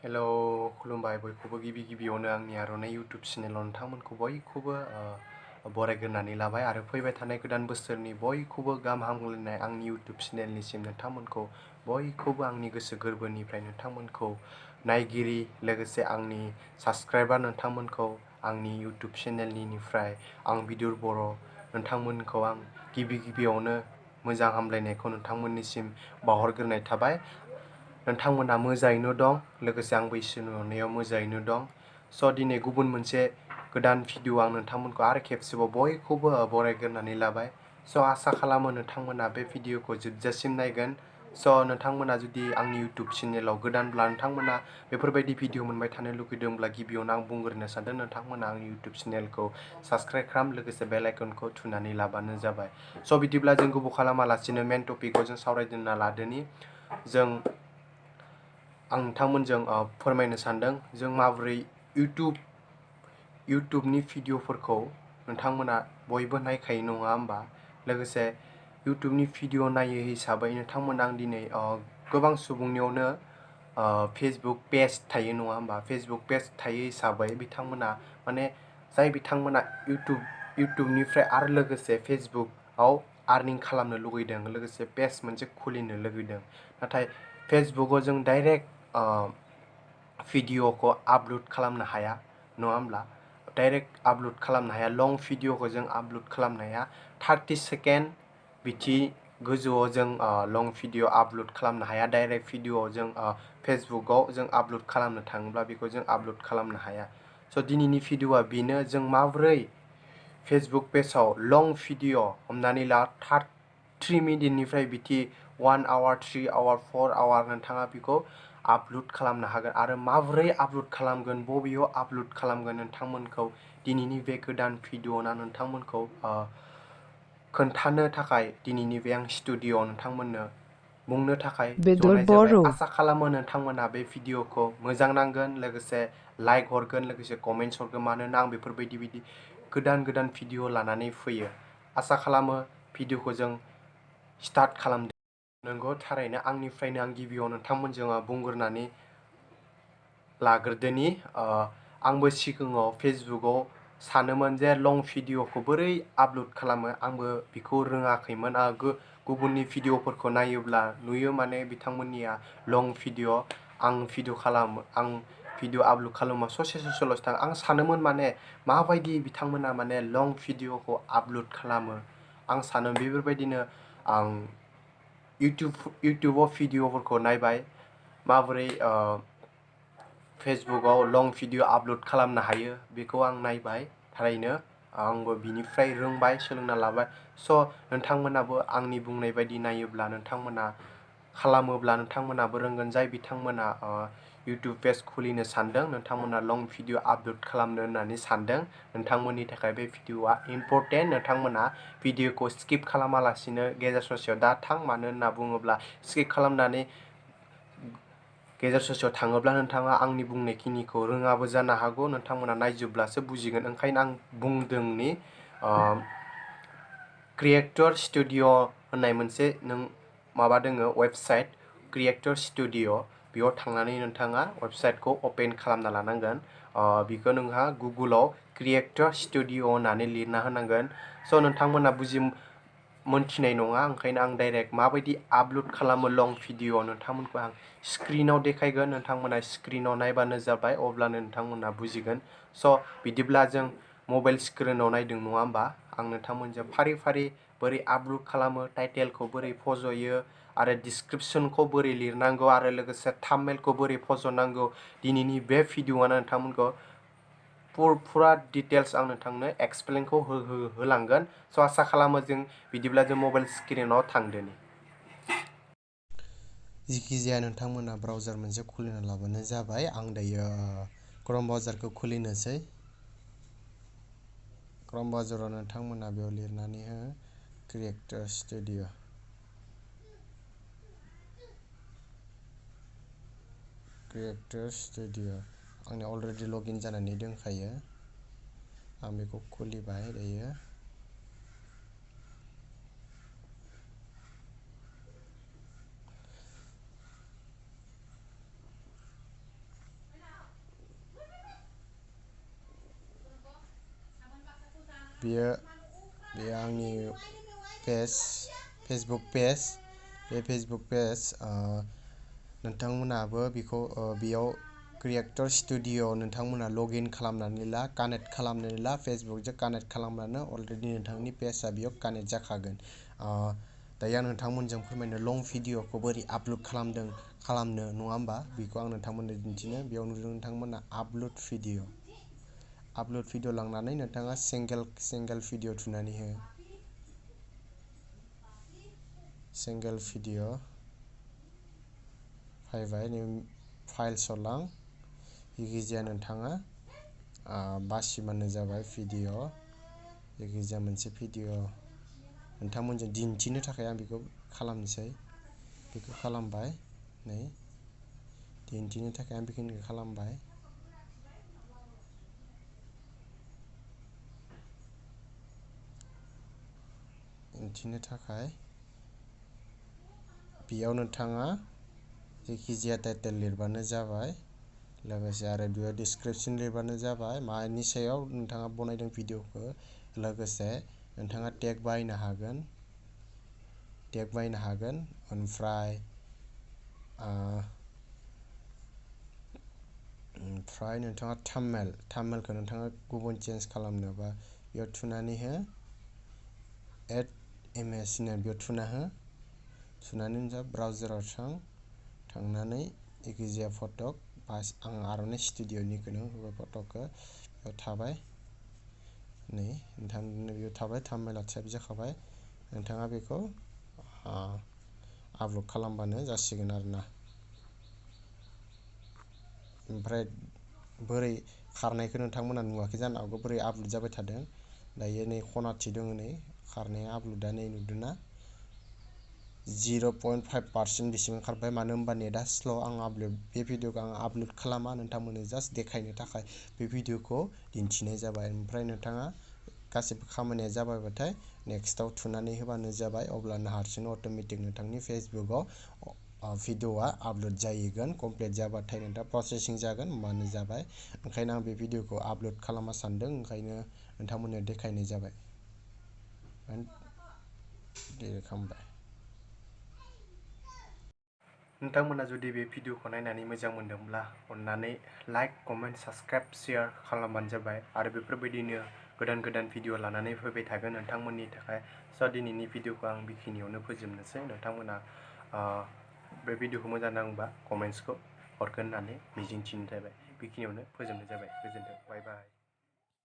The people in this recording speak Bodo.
हेल' खुलुमबाय बयखौबो गिबियावनो आंनि आर'नाइ इउटुब चेनेलाव नोंथांमोनखौ बयखौबो बरायग्रोनानै लाबाय आरो फैबाय थानाय गोदान बोसोरनि बयखौबो गाहाम हामलायनाय आंनि इउटुब चेनेलनिसिम नोंथांमोनखौ बयखौबो आंनि गोसो गोरबोनिफ्राय नोंथांमोनखौ नायगिरि लोगोसे आंनि साबस्क्राइबार नोंथांमोनखौ आंनि इउटुब चेनेलनिफ्राय आं बिदुर बर' नोंथांमोनखौ आं गिबियावनो मोजां हामलायनायखौ नोंथांमोननिसिम बावहरग्रोनाय थाबाय। नोंथांमोना मोजाङैनो दं लोगोसे आंबो इसोरनि अननायाव मोजाङैनो दं। स' दिनै गुबुन मोनसे गोदान भिडिअ आं नोंथांमोनखौ आरो खेबसेबाव बयखौबो बरायग्रोनानै लाबाय। स' आसा खालामो नोंथांमोना बे भिडिअखौ जोबजासिम नायगोन। स' नोंथांमोना जुदि आंनि इउटुब चेनेलाव गोदानब्ला नोंथांमोना बेफोरबायदि भिडिअ मोनबाय थानो लुगैदोंब्ला गिबियावनो आं बुंग्रोनो सानदों नोंथांमोना आंनि इउटुब चेनेलखौ साबस्क्राइब खालाम लोगोसे बेल आइकनखौ थुनानै लाबानो जाबाय। स' बिदिब्ला जों गोबाव खालामालासिनो मेन टपिकआव जों सावरायजेनना लादोनि जों आं नोंथांमोनजों फोरमायनो सानदों जों माबोरै इउटुबनि भिडिअफोरखौ नोंथांमोना बयबो नायखायो नङा होमबा। लोगोसे इउटुबनि भिडिअ नायो हिसाबै नोंथांमोना आं दिनै गोबां सुबुंनियावनो फेसबुक पेज थायो नङा होमबा। फेसबुक पेज थायो हिसाबै बिथांमोना माने जाय बिथांमोना इउटुबनिफ्राय आरो लोगोसे फेसबुकआव आर्निं खालामनो लुगैदों लोगोसे पेज मोनसे खुलिनो लुगैदों नाथाय फेसबुकआव जों डाइरेक्ट भिडिअखौ आपल'ड खालामनो हाया नङा होमब्ला। डाइरेक्ट आपल'ड खालामनो हाया लं भिडिअखौ जों आपल'ड खालामनो हाया 30 सेकेन्ड बिदि गोजौआव जों लं भिडिअ आपल'ड खालामनो हाया। डाइरेक्ट भिडिअआव जों फेसबुकआव जों आपल'ड खालामनो थाङोब्ला बेखौ जों आपल'ड खालामनो हाया। स' दिनैनि भिडिअआ बेनो जों माबोरै फेसबुक पेजाव लं भिडिअ हमनानै ला 3 मिनिटनिफ्राय बिदि 1 आवार 3 आवार 4 आवार नोंथाङा बेखौ आपल'ड खालामनो हागोन आरो माबोरै आपल'ड खालामगोन बबेयाव आपल'ड खालामगोन नोंथांमोनखौ दिनैनि बे गोदान भिडिअ'ना नोंथांमोनखौ खोन्थानो थाखाय दिनैनि बे आं स्टुडिअ'आव नोंथांमोननो बुंनो थाखाय बेदर जनाय जाबाय। बरू आसा खालामो नोंथांमोना बे भिडिअ'खौ मोजां नांगोन लोगोसे लाइक हरगोन लोगोसे कमेन्ट्स हरगोन मानोना आं बेफोरबायदि गोदान भिडिअ लानानै फैयो। आसा खालामो भिडिअ'खौ जों स्टार्ट खालामदों। नंगौ थारैनो आंनिफ्रायनो आं गिबियाव नोंथांमोनजों बुंग्रोनानै लाग्रोदोनि आंबो सिगाङाव फेसबुकआव सानोमोन जे लं भिडिअखौ बोरै आपल'ड खालामो आंबो बेखौ रोङाखैमोन। गुबुननि भिडिअफोरखौ नायोब्ला नुयो माने बिथांमोननिया लं भिडिअ आं भिडिअ आपल'ड खालामो ससेल'सो थाङो। आं सानोमोन माने माबायदि बिथांमोना माने लं भिडिअखौ आपल'ड खालामो आं सानो बेफोरबायदिनो आं इउटुबाव भिडिअफोरखौ नायबाय माबोरै फेसबुकआव लं भिडिअ आपल'ड खालामनो हायो बेखौ आं नायबाय थारैनो आंबो बिनिफ्राय रोंबाय सोलोंना लाबाय। स' नोंथांमोनाबो आंनि बुंनाय बायदि नायोब्ला नोंथांमोना खालामोब्ला नोंथांमोनाबो रोंगोन। जाय बिथांमोना इउटुब पेज खुलिनो सानदों नोंथांमोना लं भिडिअ आपल'ड खालामनो होननानै सानदों नोंथांमोननि थाखाय बे भिडिअआ इम्परटेन्ट। नोंथांमोना भिडिअखौ स्किप खालामालासिनो गेजेर ससेयाव दा थां मानो होनना बुङोब्ला स्किप खालामनानै गेजेर ससेयाव थाङोब्ला नोंथाङा आंनि बुंनायखिनिखौ रोङाबो जानो हागौ। नोंथांमोना नायजोबब्लासो बुजिगोन। ओंखायनो आं बुंदोंनि क्रिएटर स्टुडिअ होननाय मोनसे माबा दोङो वेबसाइट क्रिएटर स्टुडिअ बेयाव थांनानै नोंथाङा वेबसाइटखौ अपेन खालामना लानांगोन। बेखौ नोंहा गुगोलाव क्रिएटर स्टुडिअ होननानै लिरना होनांगोन। स' नोंथांमोना मोनथिनाय नङा ओंखायनो आं डाइरेक्ट माबायदि आपल'ड खालामो लं भिडिअ नोंथांमोनखौ आं स्क्रिनाव देखायगोन। नोंथांमोना स्क्रिनाव नायबानो जाबाय अब्लानो नोंथांमोना बुजिगोन। स' बिदिब्ला जों मबाइल स्क्रिनाव नायदों नङा होमबा। आं नोंथांमोनजों फारि फारि बोरै आपल'ड खालामो टाइटेलखौ बोरै फज'यो आरो डिसक्रिपसनखौ बोरै लिरनांगौ आरो लोगोसे थाम्बनेलखौ बोरै फज'नांगौ दिनैनि बे भिडिअआनो नोंथांमोनखौ फुरा डिटेल्स आं नोंथांनो एक्सप्लेनखौ होलांगोन। स' आसा खालामो जों बिदिब्ला जों मबाइल स्क्रिनाव थांदोनि जिखिजाया नोंथांमोना ब्राउजार मोनसे खुलिना लाबानो जाबाय। आं दायो क्रम ब्राउजारखौ खुलिनोसै। क्रम ब्राउजाराव नोंथांमोना बेयाव लिरनानै हो क्रिएटर स्टुडिअ आंनि अलरेडि लगइन जानानै दंखायो। आं बेखौ खुलिबाय दायो। बेयो आंनि फेसबुक पेज। बे फेसबुक पेज नोंथांमोनाबो बेयाव क्रिएटर स्टुडिअ नोंथांमोना लगइन खालामनानै ला, कानेक्ट खालामनानै ला। फेसबुकजों कानेक्ट खालामब्लानो अलरेडि नोंथांनि पेजआ बेयाव कानेक्ट जाखागोन। दायो आं नोंथांमोनजों फोरमायनो लं भिडिअखौ बोरै आपल'ड खालामनो नङा होमबा, बेखौ आं नोंथांमोननो दिन्थिनो। बेयाव नुदों नोंथांमोना आपल'ड भिडिअ लांनानै नोंथाङा सिंगेल भिडिअ थुनानै हो। सिंगेल भिडिअ फैबाय, फाइल्सआव लां। जायखिजाया नोंथाङा बासिबानो जाबाय भिडिअ। जायखिजाया मोनसे भिडिअ नोंथांमोनजों दिन्थिनो थाखाय आं बेखौ खालामनोसै। बेखौ खालामबाय, नै दिन्थिनो थाखाय आं बेखिनिखौ खालामबाय। दिन्थिनो थाखाय बेयाव नोंथाङा जायखिजाया टाइटेल लिरबानो जाबाय। लोगोसे आरो बेयाव डिसक्रिपसन लिरबानो जाबाय, मानि सायाव नोंथाङा बनायदों भिडिअखौ। लोगोसे नोंथाङा टेग बाहायनो हागोन। ओमफ्राय नोंथाङा थाम्बनेलखौ नोंथाङा गुबुन चेन्ज खालामनोबा बेयाव थुनानै हो। एड इमेज होनो बेयाव थुना हो। थुनानै नोंथाङा ब्राउजाराव थांनानै जायखिजाया फट' आं आर'नाइ स्टुडिअ'निखौनो होबाय फट'खौ। बेयाव थाबाय, नै नोंथांनो बेयाव थाबाय, थाम्बनेला सेभ जाखाबाय। नोंथाङा बेखौ आपल'ड खालामबानो जासिगोन आरोना। ओमफ्राय बोरै खारनायखौ नोंथांमोना नुवाखै जानो हागौ, बोरै आपल'ड जाबाय थादों। दायो नै खनाथि दङ, नै खारनाया आपल'डआ नै नुदोंना 0.5% बेसिम ओंखारबाय। मानो होनबा नेटआ स्ल'। बे भिडिअखौ आं आपल'ड खालामा, नोंथांमोननो जास्ट देखायनो थाखाय बे भिडिअखौ दिन्थिनाय जाबाय। ओमफ्राय नोंथाङा गासिबो खामानिया जाबायबाथाय नेक्स्टआव थुनानै होबानो जाबाय। अब्लानो हारसिंनो अट'मेटिक नोंथांनि फेसबुकआव भिडिअआ आपल'ड जाहैगोन। कमप्लिट जाबाथाय नोंथाङा प्रसेसिं जागोन, होमबानो जाबाय। ओंखायनो आं बे भिडिअखौ आपल'ड खालामनो सानदों, ओंखायनो नोंथांमोननो देखायनाय जाबाय। खालामबाय। नोंथांमोना जुदि बे भिडिअखौ नायनानै मोजां मोनदोंब्ला अननानै लाइक, कमेन्ट, साबस्क्राइब, शेयार खालामबानो जाबाय। आरो बेफोरबायदिनो गोदान भिडिअ लानानै फैबाय थागोन नोंथांमोननि थाखाय। दिनैनि भिडिअखौ आं बेखिनियावनो फोजोबनोसै। नोंथांमोना बे भिडिअखौ मोजां नांबा कमेन्ट्सखौ हरगोन होननानै मिजिंथिनाय जाबाय। बेखिनियावनो फोजोबनाय जाबाय। गोजोन्थों, बाय बाय।